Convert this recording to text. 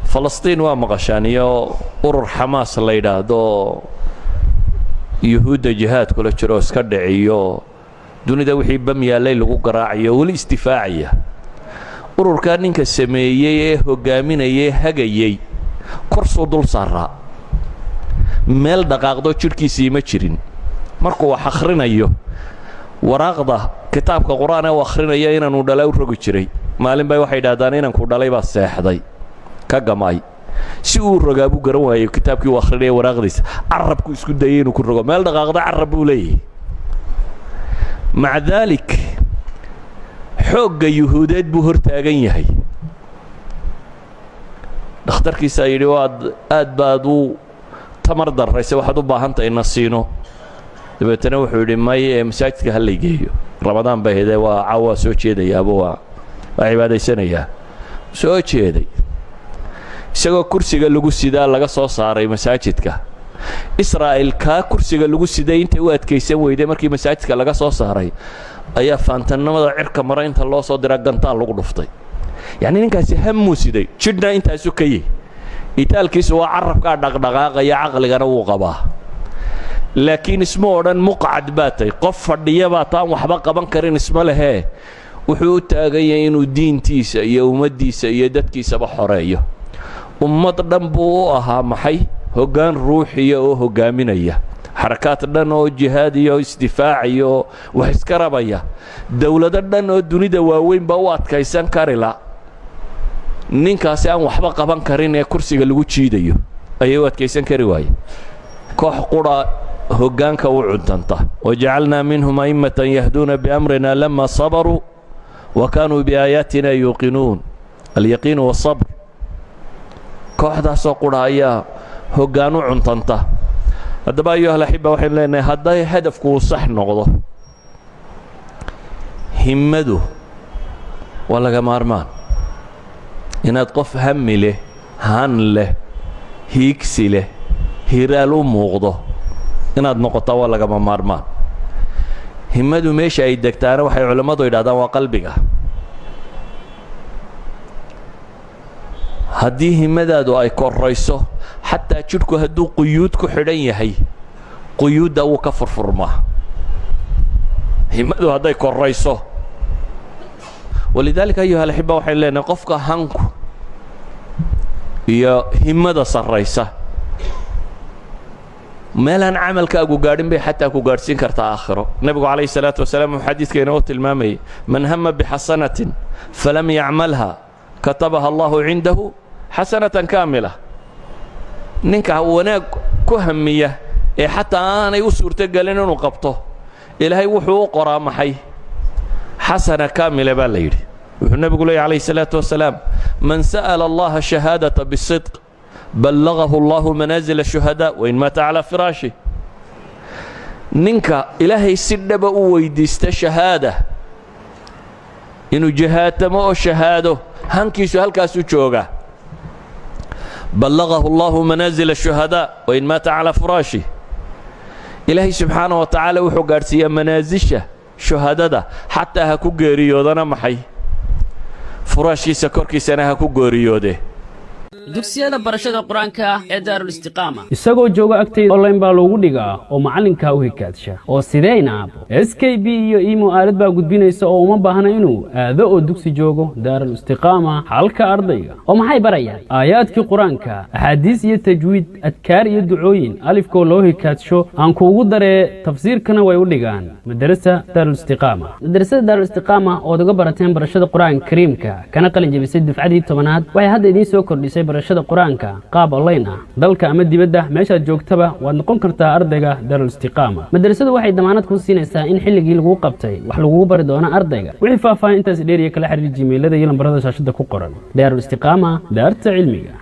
Falastiin waa maqashaan, iyo urur Xamaas la yidhaahdo, Yuhuudda jihaad kula jiro, iska dhiciyo dunida wixii bam yaallay lagu garaacayo, weli isdifaacaya. Ururkaa ninka sameeyey ee hoggaaminayay, hagayey, korsuu dul saaraa, meel dhaqaaqdo jidhkiisii ma jirin. Markuu wax akhrinayo, waraaqda kitaabka Qur-aan ee u akhrinaya inaanuu dhala u rogi jiray. Maalin bay waxay idhahdaan inanku dhalay baa seexday, ka gamay, si uu rogaa buu garan waayey kitaabkii uu akhrinaya waraaqdiisa. Carabku isku dayay inuu ku rogo, meel dhaqaaqda carab buu leeyahay. Maca daalik, xoogga Yuhuudeed buu hor taagan yahay. Dhakhtarkiisaa yidhi, waad aad baad u tamar darrayse, waxaad u baahan tahay nasiino. Dabeetana wuxuu yidhi, may, ee masaajidka ha laygeeyo. Ramadaan bay haydee, waa caawa, soo jeedayaaba, waa cibaadaysanayaa. Soo jeeday isagoo kursiga lagu sidaa laga soo saaray masaajidka. Israa'il kaa kursiga lagu siday intay u adkaysan weyday, markii masaajidka laga soo saaray ayaa faantanimada cirka mara inta loo soo diraa gantaal lagu dhuftay. Yacni ninkaasi hammuu siday, jidhna intaasu ka yihi, itaalkiisu waa carabkaa dhaqdhaqaaqaya, caqligana wuu qabaa, laakiin isma odhan muqcad baa tay, qof fadhiya baa taan waxba qaban karin isma lehee. Wuxuu u taagan yahay inuu diintiisa iyo ummaddiisa iyo dadkiisaba xoreeyo. Ummad dhan buu u ahaa maxay? Hoggaan ruuxiya oo hoggaaminaya xarakaad dhan oo jihaad iyo isdifaacayo, wax iska rabaya. Dowlado dhan oo dunida waaweyn baa u adkaysan karila ninkaasi aan waxba qaban karin ee kursiga lagu jiidayo ayay u adkaysan kari waaye. Koox qura hoggaanka u cuntanta. وجعلنا منهم أئمة يهدون بأمرنا لما صبروا وكانوا بآياتنا يوقنون. اليقين والصبر. Kooxdaasoo qura ayaa hoggaan u cuntanta. Haddaba, أيها الأحبة, waxaynu leenahay, hadday hadafku uu sax noqdo, himmadu waa laga maarmaan. Inaad qof hami leh, han leh, hiigsi leh, hiraal u muuqdo inaad noqotaa waa lagama maarmaan. Himmadu meesha ay degtaana, waxay culammadu yidhahdaan, waa qalbiga. Haddii himmadaadu ay korayso, xataa jidhku hadduu quyuud ku xidhan yahay, quyuudda wuu ka furfurmaa himmadu hadday korayso. ولذلك, أيها الأحبة, waxaynu leenahay, qofka hanku iyo himmada sarraysa, meelaan camalkaagu gaadhin bay xataa ku gaadhsiin kartaa aakhiro. Nebigu calayhi salaatu wasalaam wuxuu xadiidka inoo tilmaamayay: من هم بحسنة فلم يعملها كتبها الله عنده حسنة كاملة. Ninka wanaag ku hamiya ee xataa aanay u suurtogelin inuu qabto, Ilaahay wuxuu u qoraa maxay? Xasana kaamila baa la yidhi. Wuxuu nebigu leeyay calayhi salaatu wasalaam: من سأل الله الشهادة بصدق بلغه الله منازل الشهداء وإن مات على فراشه. Ninka Ilaahay si dhaba u weydiista shahaada, inuu jihaatamo oo shahaado, hankiisu halkaasuu jooga, بلغه الله منازل الشهداء وإن مات على فراشه. Ilaahay subxaana wa tacaala wuxuu gaadhsiiyaa manaasisha shuhadada, xataa ha ku geeriyoodana maxay? Furaashkiisa korkiisana ha ku geeriyoode. Dugsiyada barashada Qur-aanka ah ee Daarul Istiqaama. Isagoo jooga agtayda, online baa loogu dhigaa oo macallinkaa u hikaadsha. Oo sideyna, aabo? Skype iyo imo aalad baa gudbinaysa oo uma baahna inuu aado oo dugsi joogo. Daarul Istiqaama, xalka ardayga. Oo maxay barayaan? Aayaadkii Qur-aanka, axaadiis iyo tajwiid, adkaar iyo ducooyin, alifkoo loo hikaadsho. Aan kuugu daree, tafsiirkana way u dhigaan. Madarasa Daarul Istiqaama. Madrasada Daarul Istiqaama ood uga barateen barashada Qur-aanka Kariimka, kana qalin jebisay dufcadii 10aad, waxay hadda idiin soo kordhisay barashada Qur-aanka qaab online ah. Dalka ama dibadda meeshaad joogtaba waad noqon kartaa ardayga Daarul Istiqaama. Madrasadu waxay damaanad kuu siinaysaa in xilligii laguu qabtay wax lagugu bari doono ardayga. Wixii faahfaahin intaas dheeriya, kala xiriir Gmailada iyo lambarada shaashada ku qoran. Daarul Istiqaama, daarta cilmiga.